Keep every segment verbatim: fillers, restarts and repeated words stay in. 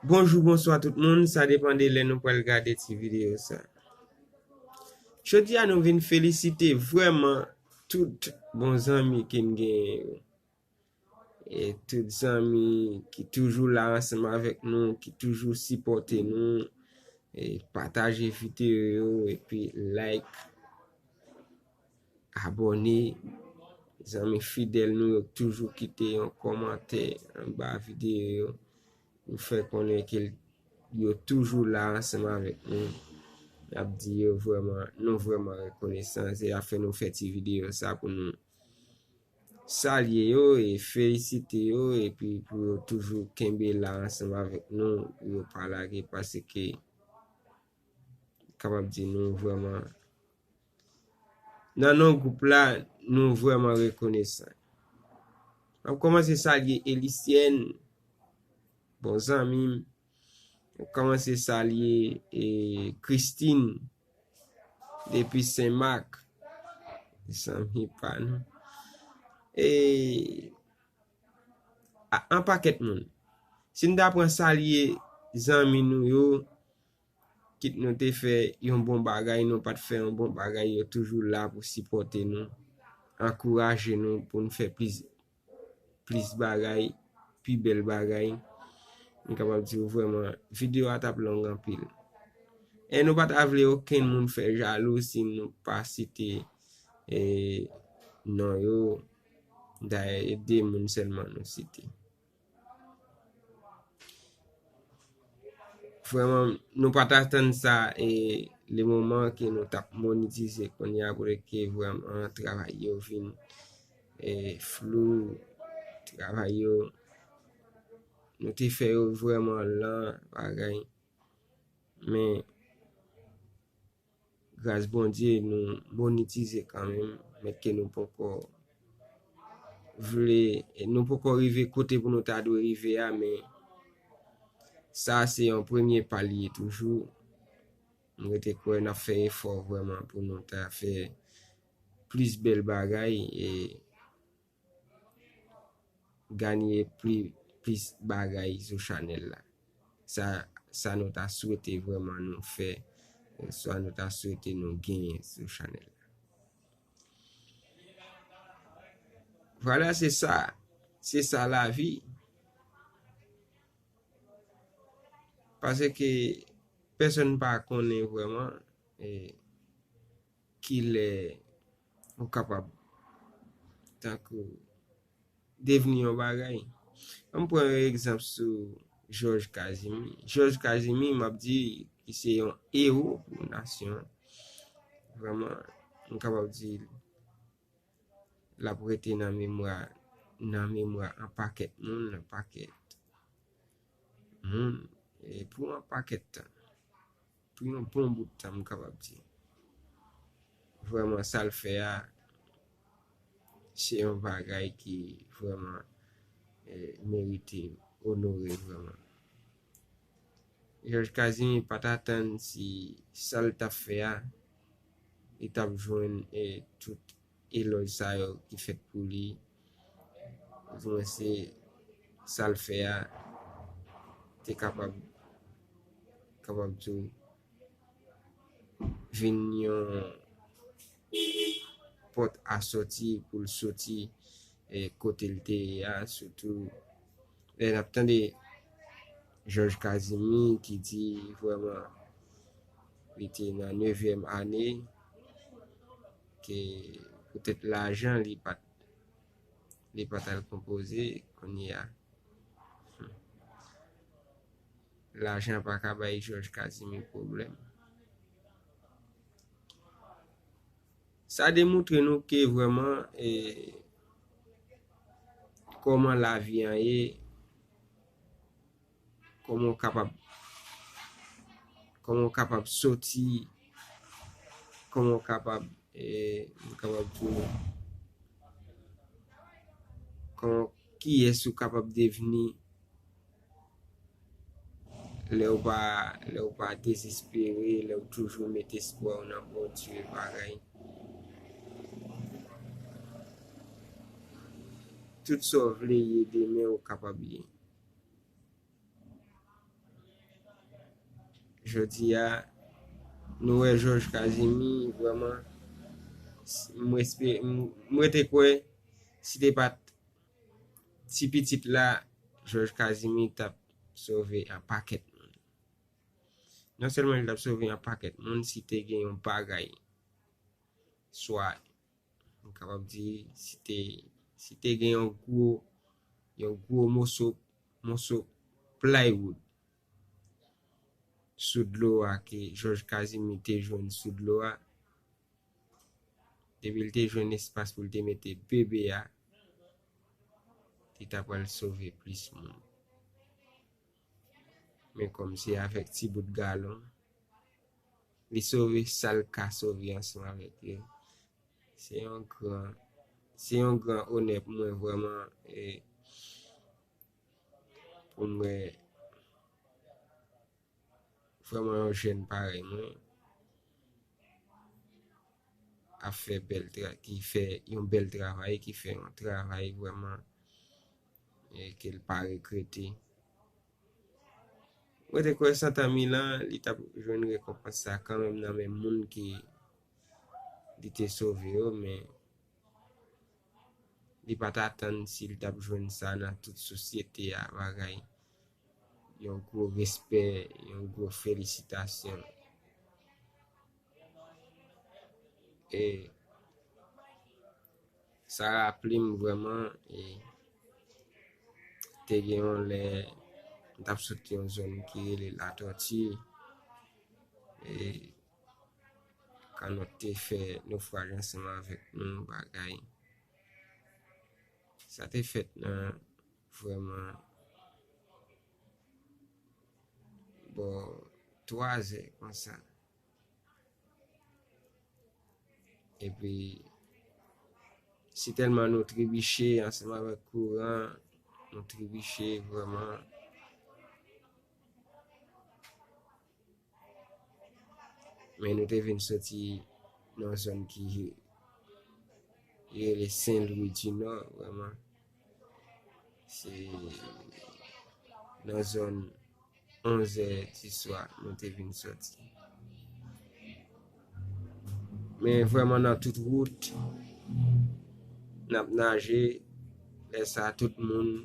Bonjou, bonswa tout moun, sa depann de lè nou pral gade ti videyo sa. Jodi a nou vin felisite vrèman tout bon zanmi ke n genyen yo. E tout zanmi ki toujou la ansanm avèk nou, ki toujou sipòte nou, e pataje videyo yo, epi like, abòne. Zanmi fidèl nou yo toujou kite yon kòmantè anba videyo yo. Nou fè konnen ke yo toujou la ansanm avèk nou. N ap di yo vrèman, nou vrèman rekonesan. Se sa fè nou fè ti videyo sa pou nou salye yo e felisite yo, epi pou yo toujou kenbe la ansanm avèk nou, pou yo pa lage, paske kapab di nou vrèman, nan non gwoup la, nou vrèman rekonesan. M ap kòmanse salye Elisyèn, bon zanmi m. M ap kòmanse salye, e, Christine, depi Senmak, zanmi pa nou. E, a, an pakèt moun. Si n ta pran salye zanmi nou yo, kit nou te fè yon bon bagay, nou pa t fè yon bon bagay, yo toujou la pou sipòte nou, ankouraje nou pou n fè plis, plis bagay, pi bèl bagay. M kapab di w vrèman, videyo a t ap long anpil. E nou pa ta vle okenn moun fè jalou si nou pa site, e, non yo. Dayè, e de moun sèlman nou site. Vrèman, nou pa t atann sa, e le moman ke nou t ap monetize kounye a, kote ke vrèman travay yo vin, e, flou, travay yo, nou te fè yo vrèman lan, bagay. Men, gras Bondye, nou monetize kanmenm, men ke nou poko vle, nou poko rive kote pou nou ta dwe rive a, men sa se yon premye pa l ye toujou. M rete kwè n ap fè efò vrèman pou nou ta fè plis bèl bagay e ganye pli, plis bagay sou chanèl la. Sa, sa nou ta swete vrèman nou fè, swa nou ta swete nou genyen sou chanèl la. Vwala, se sa, se sa lavi. Paske pèsonn pa konnen vrèman, e, kilè ou kapab tankou devni yon bagay. Ann pran yon egzanp sou Jòj Kazimi. Jòj Kazimi, m ap di, ki se yon ewo pou nasyon an. Vrèman, m kapab di, l ap rete nan memwa, nan memwa an pakèt moun, an pakèt moun, e pou an pakèt tan. Pou yon bon bout tan, m kapab di. Vrèman, sa l fè a, se yon bagay ki vrèman, e, merite onore vrèman. Jòj Kazimi pa t atann si sa l t ap fè a, li t ap jwenn, e, tout elòj sa yo ki fèt pou li. Oudimwen se sa l fè a te kapab, kapab di w, vin yon pòt a sòti pou l soti, e, kote l te ye a, sitou lè n ap tande Jòj Kazimi ki di vrèman li te nan nevyèm ane, ke poutèt lajan li pa t, li pa t al konpoze, kounye a, lajan pa ka bay Jòj Kazimi pwoblèm. Sa demontre nou ke vrèman, e, kòman lavi an ye, kòman w kapab, kòman w kapab soti, kòman w kapab, e, m kapab di w, kòman, kiyès ou kapab devni lè w pa, lè w pa dezespere, lè w toujou met espwa w nan Bondye, bagay. Tout sa w vle ye demen, ou kapab ye. Jodi a, nou wè Jòj Kazimi, vrèman, m respe-, m, m rete kwè, si te pa t, si pitit la, Jòj Kazimi t ap sove yon pakèt moun. Non sèlman li t ap sove yon pakèt moun, si te gen yon bagay, swa, m kapab di, si te, si te gen yon gwo, yon gwo moso, moso plywood sou dlo a ke Jòj Kazimi te jwenn sou dlo a, depi l te jwenn espas pou l te mete bebe a, li t ap pral sove plis moun. Men kòm se avèk ti bout galon, li sove sa l ka sove ansanm avèk yo. Se yon gran, se yon gran onè pou mwen vrèman, e, pou m wè vrèman yon jèn parèy mwen ap fè bèl tra-, ki fè yon bèl travay, ki fè yon travay vrèman, e, ke l pa regrete. Mwen te kwè Santa Milan, li t ap jwenn rekonpans sa kanmenm nan men moun ki li te sove yo, men li pa t atann si l t ap jwenn sa nan tout sosyete a, bagay. Yon gwo respè, yon gwo felisitasyon. E sa raple m vrèman, e te gen yon lè, m t ap sot yon zòn ki rele Latòti, e kan nou te fè nofraj ansanm avèk nou, bagay. Sa te fèt nan vrèman bò twa zè konsa. Epi, si tèlman nou tribiche ansanm avèk kouran, nou tribiche vrèman. Men nou te vin soti nan yon zòn ki rele Sen Lwi di Nò, vrèman. Se nan zòn onz è di swa nou te vin soti. Men vrèman nan tout wout, n ap naje. Lè sa a, tout moun,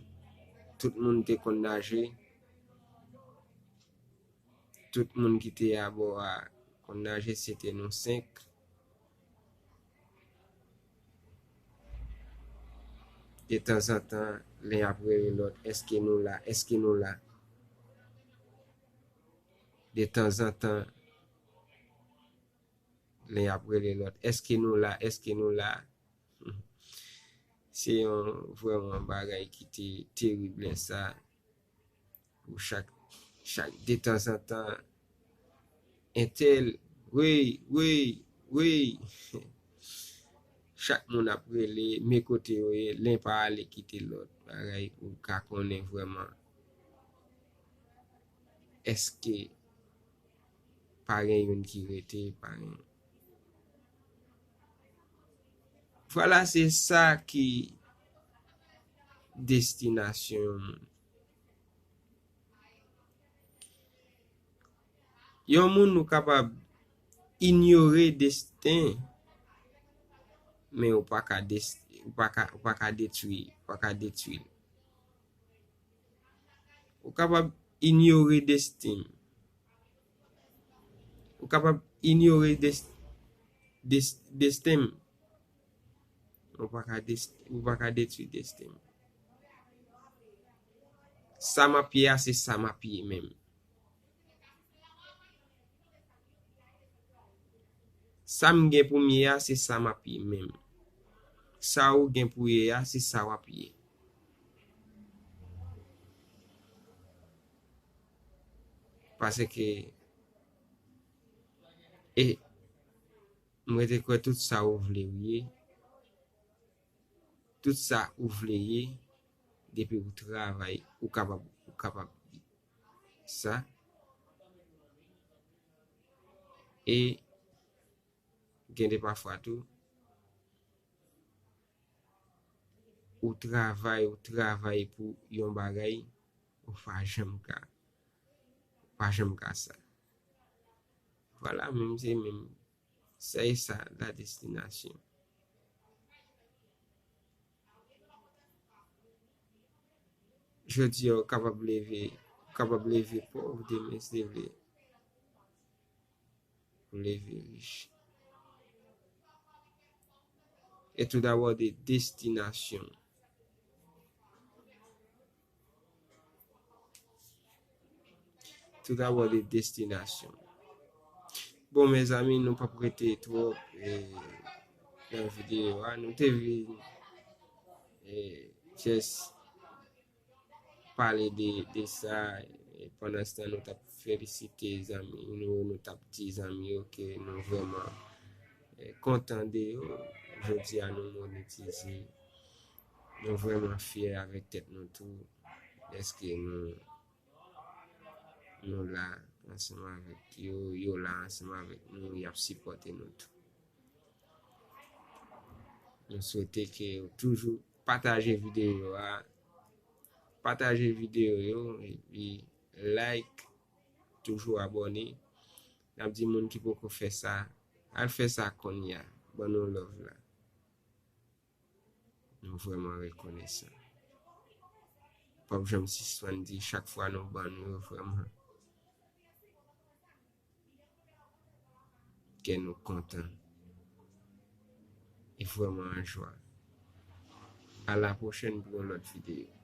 tout moun te konn naje. Tout moun ki te abò a konn naje, se te nou senk. Detanzantan, len ap rele lòt, èske nou la? Èske nou la? Detanzantan, len ap rele lòt, èske nou la? Èske nou la? Se yon vrèman bagay ki te terib lè sa. Pou chak, chak detanzantan, entèl, wi, wi, wi. Chak moun ap rele, men kote yo ye, len pa ale kite lòt. Bagay ou ka konnen vrèman. Èske pa gen youn ki rete, pa gen. Vwala, se sa ki destinasyon yon moun. Yon moun ou kapab inyore desten, men ou pa ka des-, ou pa ka, ou pa ka detwi, ou pa ka detwi l. Ou kapab inyore desten. Ou kapab inyore des-, des-, desten. Ou pa ka des-, ou pa ka detwi desten. Sa m ap ye a, se sa m ap ye menm. Sa m gen pou m ye a, se sa m ap ye menm. Sa ou gen pou ye a, se sa w ap ye. Paske, e, mwen te kwè tout sa ou vle ou ye, tout sa ou vle ye, depi ou travay, ou kapab, ou kapab ye sa. E gen de pafwa tou, ou travay, ou travay pou yon bagay, ou pa janm ka, ou pa janm ka sa. Vwala, menm se menm. Sa e sa, la destinasyon. Jodi a, ou kapab leve, ou kapab leve pòv, demen, si Dye vle, ou leve rich. E tou dabò de destinasyon. Tou dabò de destinasyon. Bon, mezanmi, nou p ap rete twòp, e, nan videyo a. Nou te vin, e, just pale de, de sa, e, pandanstan nou t ap felisite zanmi nou, nou t ap di zanmi yo ke nou vrèman, e, kontan de yo. Jodi a, nou monetize. Nou vrèman fyè avèk tèt nou tou, dèske nou, nou la ansanm avèk yo, yo la ansanm avèk nou, y ap sipòte nou tou. Nou swete ke w toujou pataje videyo a, pataje videyo yo, epi like, toujou abòne. N ap di moun ki poko fè sa, al fè sa kounye a. Ban nou love la. Nou vrèman rekonesan. P ap janm sispann di chak fwa nou ban nou yo vrèman. Kè nou kontan. E vrèman an jwa. A la pwochèn pou yon lòt videyo.